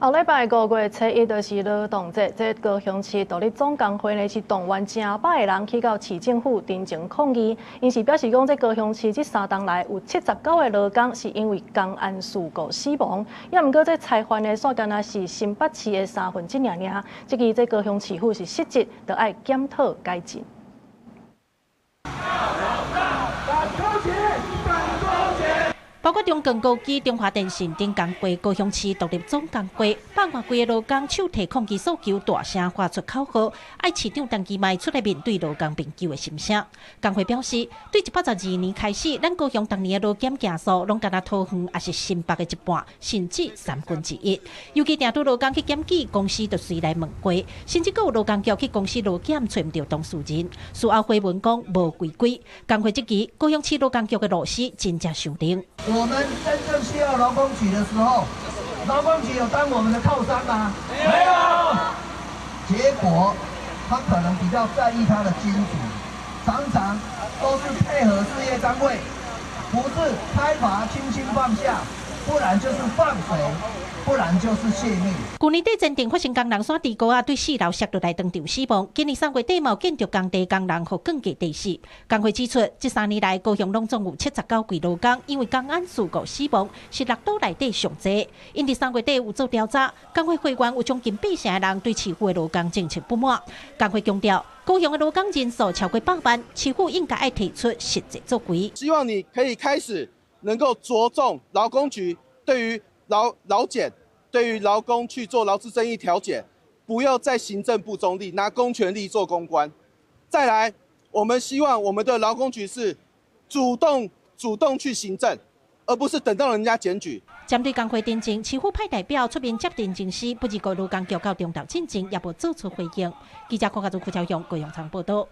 後禮拜5月初1就是勞動節，這高雄市獨立總工會呢是動員成百个人去到市政府陳情抗議，𪜶是表示講，這高雄市這3冬來有79個勞工是因為工安事故死亡，也毋過這裁犯的煞干焦是新北市的三分之二爾，這支這高雄市府是失職，著愛檢討改進。反勾結，反勾結。包括中鋼高機、中華電信等工會、高雄市獨立總工會，百外幾个勞工手提抗議訴求，大聲發出口號，愛市長陳其邁出來面對勞工朋友的心聲。工會表示，對112年開始，咱高雄逐年的勞檢件數，攏干焦桃園抑是新北的一半，甚至三分之一。尤其定拄勞工去檢舉，公司就隨來問過，甚至閣有勞工局去公司勞檢揣毋著當事人，事後回文講無違規。工會質疑高雄市勞工局的螺絲真正傷重。我們真正需要勞工局的時候，勞工局有當我們的靠山嗎？沒有。結果他可能比較在意他的金主，常常都是配合事業單位，不是開罰輕輕放下，不然就是放水，不然就是洩密。去年底前頂發生工人徙豬溝仔對四樓摔落來當場死亡。今年3月底嘛有建築工地工人予鋼架跌死。工會指出，這3年來高雄攏總有79櫃勞工因為工安事故死亡，是六都內底上濟。𪜶佇3月底有做調查，工會會員有將近八成的人對市府的勞工政策不滿。工會強調，高雄的勞工人數超過百萬，市府應該愛提出實際作為。希望你可以開始能夠着重勞工局對於勞勞檢，對於勞工去做勞資爭議調解，不要再行政不中立，拿公權力做公關。再來，我們希望我們的勞工局是主動主動去行政，而不是等到人家檢舉。針對工會陳情，市府派代表出面接陳情時，不二過勞工局到中晝進前也無做出回應。記者郭家祖、傅超雄、高雄場報道。